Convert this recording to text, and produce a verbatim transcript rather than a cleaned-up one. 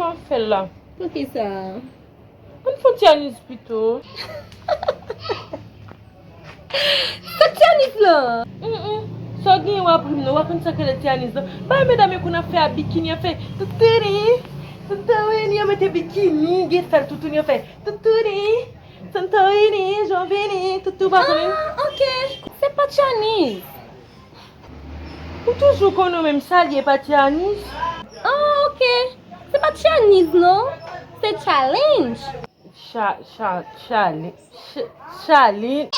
Sa w ap fè la? Poukisa? Ann fè Tianis pito. Sa Tianis lan? Mm-mm. Sa w gen w ap ri m nan, w ap konn sa k rele Tianis lan. Bay medam yo konn ap fè a bikini, yo fè toutouni, toutouni, yo mete bikini, gen fè l toutouni, yo fè toutouni, Santorini, Jovini, toutou pa konnen. Ah, ok. Se pa Tianis. Ou toujou konnen menm sa l ye pa Tianis. Ah, ok. Se pa Tianis, non. Se Challenge. Cha, cha, chale, ch, chale.